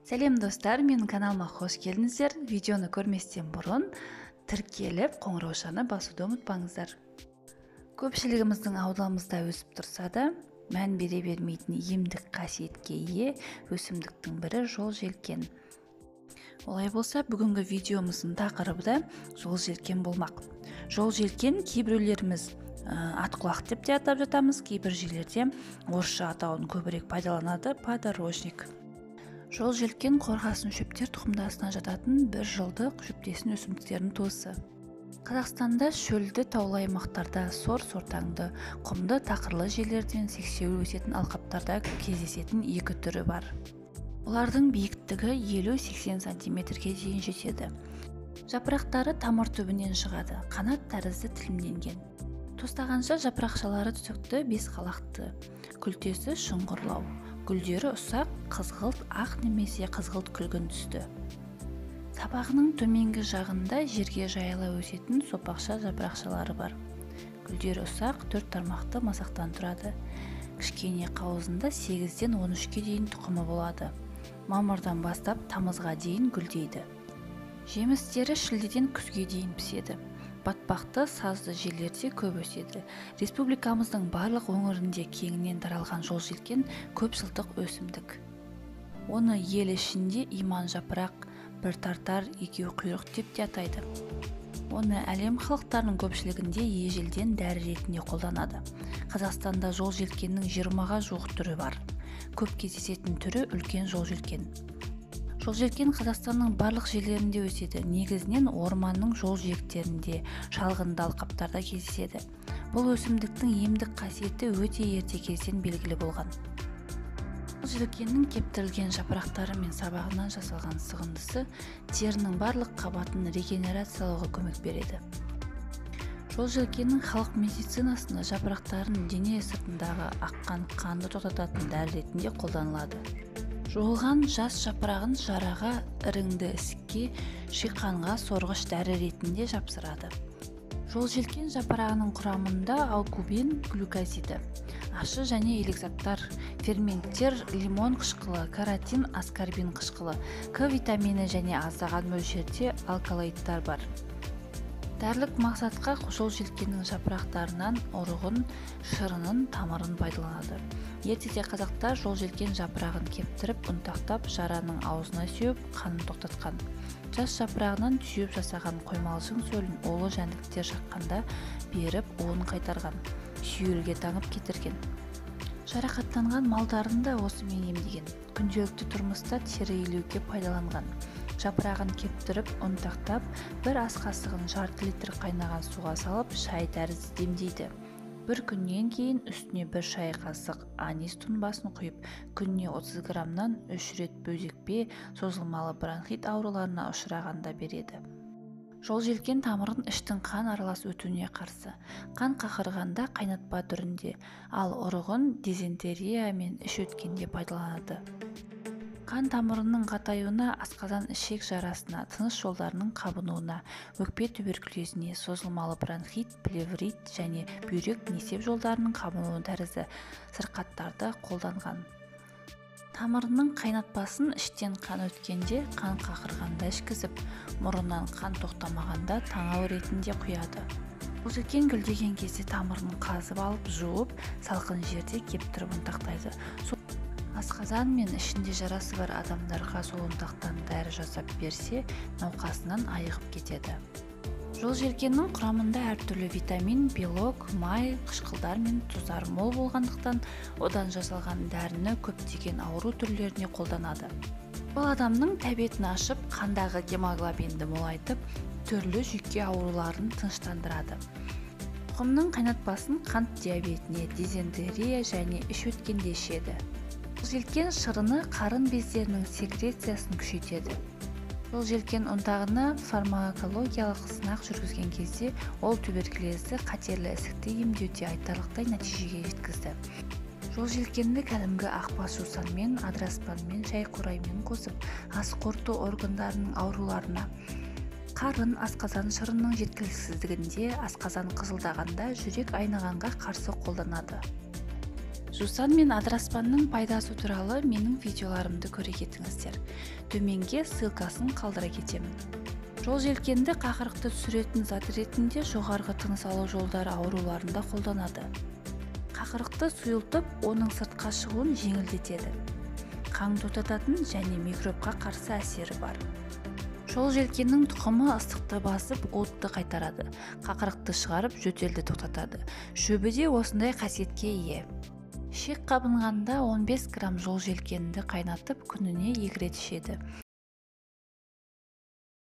Сәлем, достар! Менің каналыма қош келдіңіздер. Видеоны көрместен бұрын тіркеліп, қоңыраушаны басуды ұмытпаңыздар. Көпшілігіміздің ауламызда өсіп тұрса да, мән бере бермейтін емдік қасиетке ие өсімдіктің бірі – жол желкен. Олай болса, бүгінгі видеомыздың тақырыбы да жол желкен болмақ. Жол желкен кейбіреулеріміз атқұлақ деп те атап жатамыз, кейбір жерлерде орысша атауын көбірек пайдаланады – подорожник. Жол желкен – қорғасын шөптер тұқымдасына жататын бір жылдық шөптесін өсімдіктерінің туысы. Қазақстанда шөлді таулы аймақтарда, сор сортаңды, құмды тақырлы жерлерден сексеуіл өсетін алқаптарда кездесетін екі түрі бар. Олардың биіктігі 50-80 сантиметрге дейін жетеді. Жапырақтары тамыр түбінен шығады, қанат тәрізді тілімденген. Тостағанша жапырақшалары түтікті, бес қалақты, күлтесі шұңғырлау. Гүлдері ұсақ, қызғылт ақ немесе қызғылт күлгін түсті. Сабағының төменгі жағында жерге жайыла өсетін сопақша жапырақшалары бар. Гүлдері ұсақ, төрт тармақты масақтан тұрады. Кішкене қауызында 8-ден 13-ке дейін тұқымы болады. Мамырдан бастап тамызға дейін гүлдейді. Жемістері шілдеден күзге дейін піседі. Батпақты, сазды жерлерде көп өседі. Республикамыздың барлық өңірінде кеңінен таралған жол желкен – көп жылдық өсімдік. Оны ел ішінде иман жапырақ, бір тартар, екеу құйрық деп те атайды. Оны әлем халықтарының көпшілігінде ежелден дәрі ретінде қолданады. Қазақстанда жол желкеннің 20-ға жуық түрі бар. Көп кездесетін түрі – үлкен жол желкен. Жол желкен Қазақстанның барлық жерлерінде өседі. Негізінен орманның жол жиектерінде, шалғынды алқаптарда кездеседі. Бұл өсімдіктің емдік қасиеті өте ерте кезден белгілі болған. Жол желкеннің кептірілген жапырақтары мен сабағынан жасалған сығындысы терінің барлық қабатын регенерациялауға көмек береді. Жол желкеннің халық медицинасында жапырақтарын дене сыртындағы аққан қанды тоқтататын дәрі ретінде қолданылады. Жуылған жас жапырағын жараға, іріңді ісікке, шиқанға сорғыш дәрі ретінде жапсырады. Жол желкен жапырағының құрамында аукубин глюкозиді, ащы және илік заттар, ферменттер, лимон қышқылы, каротин, аскорбин қышқылы, К витамині және аздаған мөлшерде алкалоидтар бар. Дәрілік мақсатқа жол желкеннің жапырақтарынан, ұрығын, шырынын, тамырын пайдаланады. Ертеде қазақтар жол желкен жапырағын кептіріп, ұнтақтап, жараның аузына сеуіп, қанын тоқтатқан. Жас жапырағынан түйіп жасаған қоймалжың сөлін улы жәндіктер шаққанда беріп, уын қайтарған, сүйелге таңып кетірген. Жарақаттанған малдарын да осымен емдеген. Күнделікті тұрмыста тері илеуге пайдаланған. Жапырағын кептіріп, ұнтақтап, бір ас қасығын жарты литр қайнаған суға салып, шай тәрізді демдейді. Бір күннен кейін үстіне бір шай қасық анис тұнбасын құйып, күніне 30 граммнан үш рет бөзекпе, созылмалы бронхит ауруларына ұшырағанда береді. Жол желкен тамырын іштің қан аралас өтуіне қарсы, қан қақырғанда қайнатпа түрінде, ал ұрығын дизентерия мен іш өткенде пайдаланады. Қан тамырының қатаюына, асқазан-ішек жарасына, тыныс жолдарының қабынуына, өкпе туберкулезіне, созылмалы бронхит, плеврит және бүйрек, несеп жолдарының қабынуы тәрізді сырқаттарда қолданған. Тамырының қайнатпасын іштен қан өткенде, қан қақырғанда ішкізіп, мұрыннан қан тоқтамағанда таңау ретінде құяды. Желкен гүлдеген кезде тамырын қазып алып, жуып, салқын жерде кептіріп ұнтақтайды. Асқазан мен ішінде жарасы бар адамдарға сол ұнтақтан дәрі жасап берсе, науқасынан айығып кетеді. Жол желкеннің құрамында әртүрлі витамин, белок, май, қышқылдар мен тұздар мол болғандықтан, одан жасалған дәріні көптеген ауру түрлеріне қолданады. Бұл адамның тәбетін ашып, қандағы гемоглобинді молайтып, түрлі жүйке ауруларын тыныштандырады. Тұқымның қайнатпасын қант диабетіне, дизентерия және іш өткенде ішеді. Желкен шырыны қарын бездерінің секрециясын күшейтеді. Жол желкен ұнтағына фармакологиялық сынақ жүргізген кезде, ол туберкулезді, қатерлі ісікті емдеуде айтарлықтай нәтижеге жеткізді. Жол желкенді кәдімгі ақбас жусанмен, адыраспанмен, шай қураймен қосып, ас қорыту органдарының ауруларына, қарын, асқазан шырынының жеткіліксіздігінде, асқазан қызылдағанда, жүрек айнығанға қарсы қолданады. Жусан мен адыраспанның пайдасы туралы менің видеоларымды көре кетіңіздер. Төменге ссылкасын қалдыра кетемін. Жол желкенді қақырықты түсіретін зат ретінде жоғарғы тыныс алу жолдары ауруларында қолданады. Қақырықты сұйылтып, оның сыртқа шығуын жеңілдетеді. Қан тоқтататын және микробқа қарсы әсері бар. Жол желкеннің тұқымы ыстықты басып, уытты қайтарады, қақырықты шығарып, жөтелді тоқтатады. Шөбі де осындай қасиетке ие. Ішек қабынғанда 15 грамм жол желкенді қайнатып, күніне 2 рет ішеді.